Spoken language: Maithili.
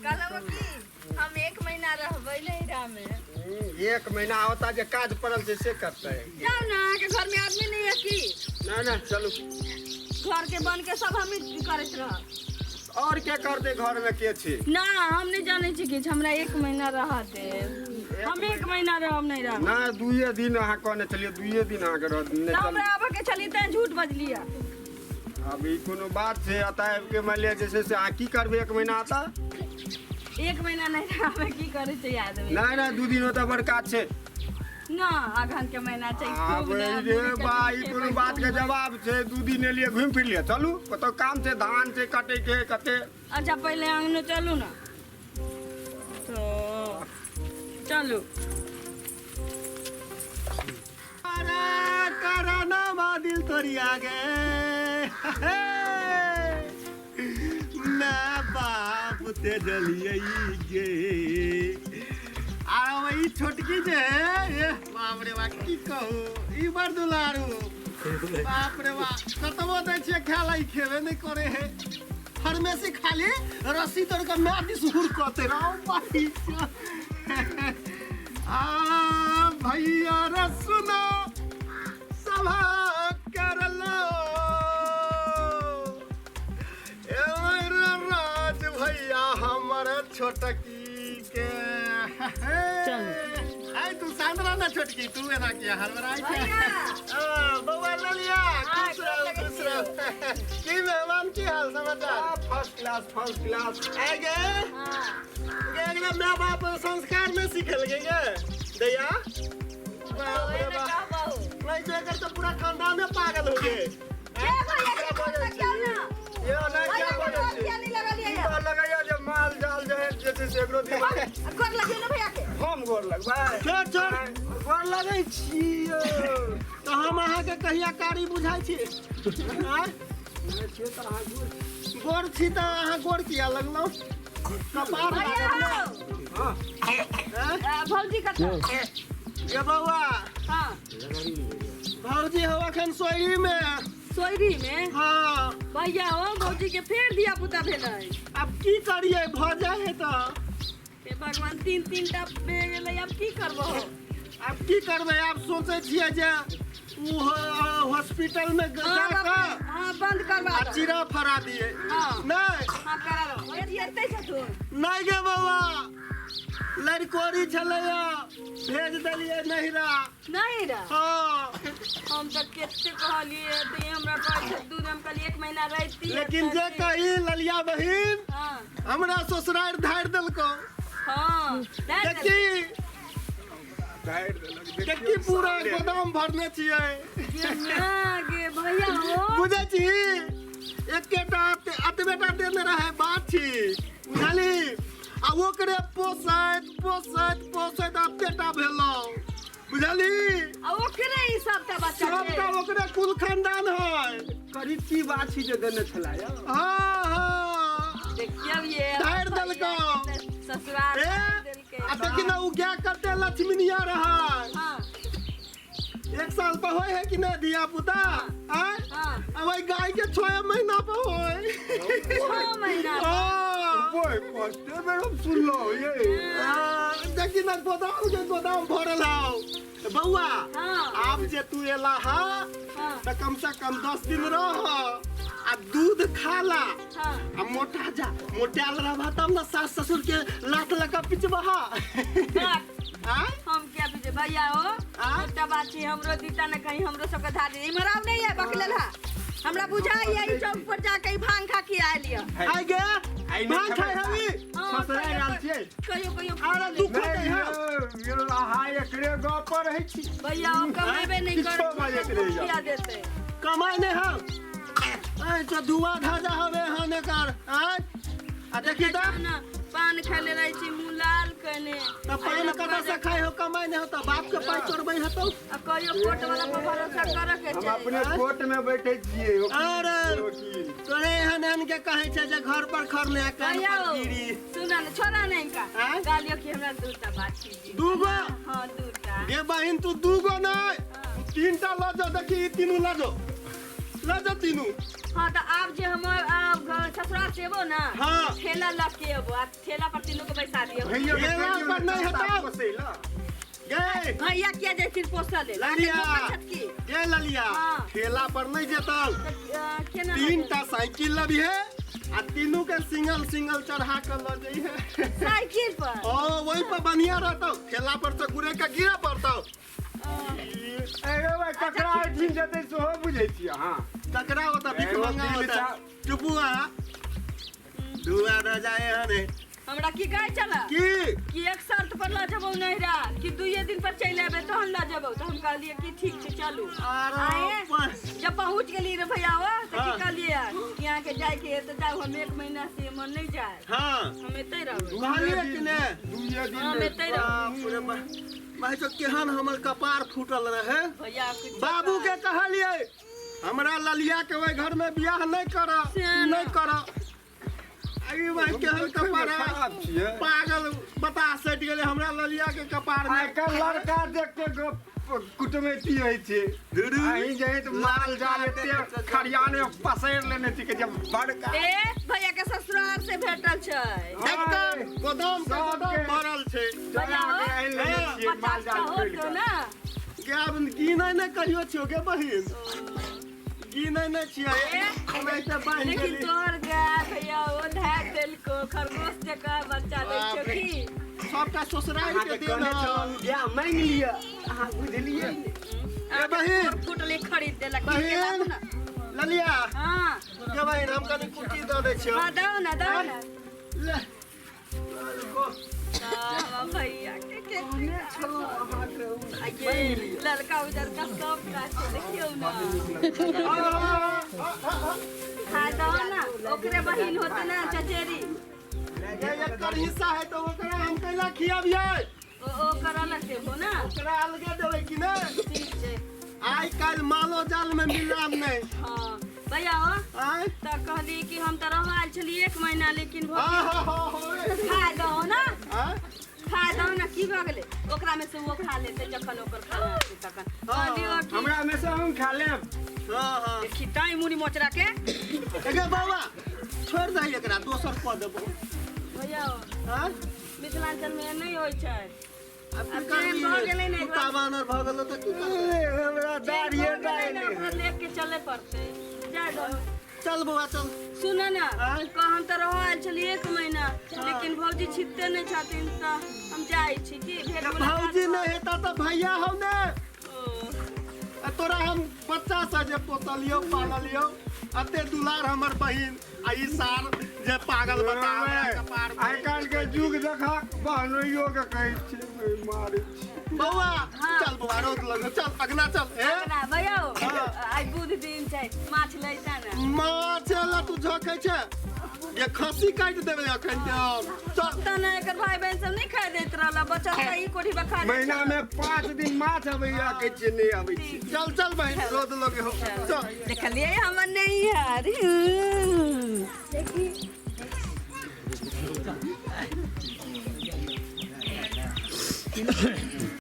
कहलहुँ की हम एक महीना रहबै नैहरा में। एक महीना होता जे काज पड़ल छै से करतै। जाउ ने, अहाँके घर में आदमी नहीं है की? ना ना, चलू। घर के बन के सब हम ही करैत रहब। और के करतै घर में के छै? ना, हम नहीं जानै छी किछु, हमरा एक महीना रह देब। हम एक महीना रहब नहीं रहब। ना, दुइये दिन अहाँ कहने छलियै, दुइये दिन अहाँके रह नहि। तऽ हमरा आबऽ के छली तैं झूठ बजलियै। अब ई कोनो बात छै? एतऽ आबि के मानि लिअ जे छै से अहाँ की करबै एक महीना एतऽ? एक महीना नहीं रहबै, की करै छै आदमी? नहि नहि, 2 दिन ओतऽ बड़ काज छै। ना, अगहन के महीना छै। आब खूब ने रे मुड़ी बा, कटै ई छै, कोनो बात के जवाब छै? 2 दिन एलियै, घुमि फिर लिअ, चलू, कतौ काम छै, धान छै कटै के कते। अच्छा, पहिले आंगनो चलू ने, तो चलू। अरे कराना मा दिल तोरिया गे, मैं बाप ते डलियै गे। आ ई छोटकी जे है, ए बाप रे बाप, की कहू, ई बड़ दुलारू, बाप रे बाप, कतबो दै छियै खाय ला ई खेबे नहि करे है। फार्मेसी खाली रस्सी तोड़ के मार दिस हुरकते रहो भाई। आ भैया रे सुनो, सभा कर लो, ए रे राज भैया हमर छोटकी के। चल। आइ तू शांत रह ना छोटकी, तू एना किया हड़बड़ाइ छै? भैया। आ, बौआ ललिया। हाँ, खुश रहू। गोर लगै खुश रहू। की मेहमान, की हाल समाचार? First class, first class. आइ गे। हाँ। गे, एकरा माय बाप संस्कार नहीं सिखेल गे गे दैया, बाप रे बाप। नहीं तो एकर तो पूरा खानदान में पागल हो गए। के भैया के गोर लगियौ ना? ये नहि भैया क्या के बजै गोर छी? किया नहीं लगलियै? ई तऽ लगैया जे माल जाल जे है जे छै से एकरो दिमाग। गोर लगियौ ना भैया के। हम गोर लगबै? छोड़ छोड़। गोर लगै छी यौ। तऽ हम अहाँके कहिया कारी बुझाइ छी? आँय? नहि, से तऽ अहाँ गोर गोर छी तऽ अहाँ गोर किया लगलहुँ? कपार भैया। लागल ने? हँ। आँय? भौजी कतऽ? गे बौआ। हाँ। भौजी हो अखन सोयरी में। सोयरी में? हाँ। भैया हो, भौजी के फेर धिया पुता भेलै? आब की करियै, भऽ जाइ है तऽ। हे भगवान, तीन तीन टा भे गेलै, आब की करबो? आब की करबै, आब सोचै छियै जे ओ हॉस्पिटल में जा हाँ, कऽ बाप रे, हाँ, बंद करवा आ दो। चीरा फड़ा दिए। हाँ। नहीं। हाँ, करा दो। भैया जी एतै छथुन? नहीं गे बौआ, लड़कोरी छलैया, भेज देलियै नहिरा। नहीं रा? हाँ। हम तऽ कते कहलियै तऽ ई हमरा कहै छै 2 दिन, हम कहलियै एक महीना रहती। लेकिन जे कही ललिया बहिन, हाँ। हमरा ससुरारि धारि देलकौ। हाँ, दए देलकै। देखी। धारि देलक। देखी, पूरा गोदाम भरने छियै। गे माँ गे, भैया हो। बुझै छी, एकेटा एतबेटा देने रहै बात छी, बुझली? आ ओकरे पोसैत पोसैत पोसैत एतेटा भेलौ, बुझली? आ ओकरे ई सबटा बच्चा के। सबटा ओकरे कुल खानदान है। करीब की बात छी जे देने छला यौ? हाँ हाँ। देखियौ ये। धारि देलकौ। ससुराल ए, धारि देलकै। आ देखी ने, उ गाय कते लक्ष्मीनिया रहै। हाँ। एक साल पर होय है कि नहीं धिया पुता? आय? हाँ। अब ओहि गाय के 6 महीना पर होय। 6 महीना पर? हाँ। ओए, फर्स्टे बेर हम सुनलहुँ ये। हाँ, देखी ने, गोदाम के गोदाम भरल हौ बौआ। हाँ। आब जे तू एला हा, हाँ। तऽ कम से कम 10 दिन रह आ दूध खा ला। हाँ। आ मोटा जा, मोटायल रहबा तब ने सास ससुर के लात लऽ कऽ पिचबहा। बाप, आय? हम क्या पीछे भैया हो। आँ? एकटा बात छै, हमरो दीता ने कहीं हमरो सबके धार इमहर आब नहीं है बकलेल हा। हमरा बुझाइ है ई चौक पर जाके ई भांग खा के आयल यऽ। आइ गे, आइ नहि भांग खाइ खेबै। हवी? हाँ, ससुरारि कहियो- आयल छियै। कहियो कहियो। अरे दुख नहि होतै है। यौ, यौ, अहाँ एकरे गप पर रहै छी। भैया, हम कमेबे नहीं किछो करै बाजैत छी, रहि जाउ। किया देतै? कमाइ नहि हम ऐ तो धुआं धाजा हवे हन एकर। आय, आ देखी तऽ। ना पान खेले रहै छी, मुँह लाल कने। तऽ पान कतऽ से खाइ हो? कमाइ नहि हो तऽ बाप के पाइ चोरबै हेतौ। आ कहियो कोर्ट वाला पर भरोसा करऽ के हम छै। अपने कोर्ट में बैठे छियै अरे। वकील। तोरे एहन एहन के कहै छै जे घर पर खरने कान भैया पर हो, गिरी। सुना ने, छोड़ा ने इनका। आँय? कहलियो कि हमरा दूटा बाछी दी। दूगो? हाँ, दूटा। गे बहिन, तू दूगो नहि, तू तीनटा लऽ जो। देखी, ई तीनू लऽ जो, लऽ जा तीनू। हाँ तो आब जे हम आब ससुराल से एबो ना। हाँ। ठेला लग के एबो आ ठेला पर तीनों के बैठा दियो। भैया के ठेला कहियौ पर ने नहि सस्ता हेतौ। पोसैला। गे भैया किया जैथिन पोसल ले ललिया। की गे ललिया। हाँ। ठेला पर नहीं जेतौ। तऽ, केना तीन लगेबै? टा साइकिल लबिहे आ तीनू के सिंगल सिंगल चढ़ा के ल जइहे। साइकिल पर। ओ वही पर बढ़िया रहतौ, ठेला पर से गुरे के गिरे पड़तौ। ए भाई ककरा एहिठिन जेतै सेहो बुझै छियै अहाँ। तकरा ओतऽ भीख एगो मंगा दिल ओतऽ चुपू अहाँ दू आधा जाए हने। हमरा की कहै छला की कि एक शर्त पर लऽ जेबौ नैहरा कि दुइये दिन पर चलि एबै तहन लऽ जेबौ, तऽ हम कहलियै कि ठीक छै चलू। आरो आए जब पहुँच गेली रे भैया ओ तऽ की हाँ। कहलियै कि अहाँके जाइके है तऽ जाउ, हम एक महीना से एम्हर नहि जायब। हाँ। हम एतै रहबै। कहलियै कि ने? दुइये दिन हम एतै रहबै। बाप रे बाप, भाई जो केहन हमर कपार फूटल रहे। भैया कुछ बाबू के कहलियै हमरा ललिया के ओहि घर में बियाह नहीं कर, से ना। नहीं कर। अरे भाई केहन कपार है? खराब छियै। पागल बता सटि गेलै हमरा ललिया के कपार में। आइ काल्हि लड़का देख के गप कुटमैती होइ छै। धुरु। अहीं जे तऽ माल जाल एते खरियान में पसैर लेने छी के जब बड़का ए भैया के ससुराल से भेटल छै। एकदम गोदाम के गोदाम सबके। भरल छै। चला के आनि लेने छियै माल 50 जाल टा खोलि होतो कऽ। ना। के आब गिनै नहि कहियो छियौ गे बहिन, गिनै नहि छियै। ए, एनाहिते बान्हि लेकिन गेली। तोहर गाय भैया ओ धार देलको खरगोश जकाँ बच्चा दै छौ बाप रे। की। सबटा ससुराल के अहाँके देन कहने है। छलहुँ बियाह मांगि लिअ, अहाँ बुझलियै ने। ए बहिन। फुटले खरीद देलक। बहिन। ललिया। हाँ। गे बहिन हम कनि कुट्टी दऽ दै छियौ। हाँ दौ ना दौ ना। ले। हाँ, भैया के के ललका उजरका सब छै देखियौ ना। खा दौ ना ओकरे बहिन होते ना चचेरी। गे एकर हिस्सा है तऽ ओकरा हम कैला खियाबियै? ओ ओकर अलग देबो ना। ओकरा अलगे देबै कि नहि? ठीक छै। आइ काल्हि मालो जाल में मिलाम नहि। हाँ भैया हो आँय? तऽ कहली कि हम तऽ रह आयल छली एक महीना लेकिन हाँ, हाँ, हाँ, हाँ, खा दहो ना। आँय? खा दहो ना की भऽ गेलै ओकरा में से वो खा लेतै जखन ओकर खाना हेतै तखन। हाँ। कहलियै कि हमरा में से हम खा लेब। हाँ, हाँ। देखी ताई मुड़ी मोचरा के। एगे बाबा छोड़ि दही एकरा दोसर कऽ देबो। भैया हो आँय? मिथिलांचल में नहि होइ छै। आब की आब करबी? चैन भऽ गेलै ने कुत्ता बानर भऽ गेलौ तऽ की करबै? हमरा दाढ़िए चैन भऽ गेलै ने, दाढ़ी। ओकरा देख के चले पड़तै। जाय दहो। चल बौआ चल। सुन ना आँय? कह हम तऽ रह आयल छली एक महीना लेकिन भौजी छिपते नहि छथिन तऽ हम जाइ छी की भेंट जब मुलाकात भौजी नहि हेतौ तऽ भैया हौ ने। ओ। आ तोरा हम बच्चा से जे पोसलियौ पाललियौ अते दुलार हमर बहिन आ ई सार जे पागल बता कपार। आइ काल्हि के युग देखक बहनोइयो के कहै छै मारै छै। बौआ हाँ। चल बौआ रौद लगो चल अगना चल। ए अगना भैया हो, हाँ। आइ बुध दिन छै माछ लैता ना। माछ ला तू झकै छै ये खस्सी काटि देबै अखन के हम। चल। तऽ ने एकर भाई बहन सब नहि खाय दैत रहल बचल तऽ ई कोठी पर खा महीना में 5 दिन माछ अबैया कहै छियै नहि अबै छै। चल चल बहिन रौद लगे हो चल। देखलियै हमर नहीं यार।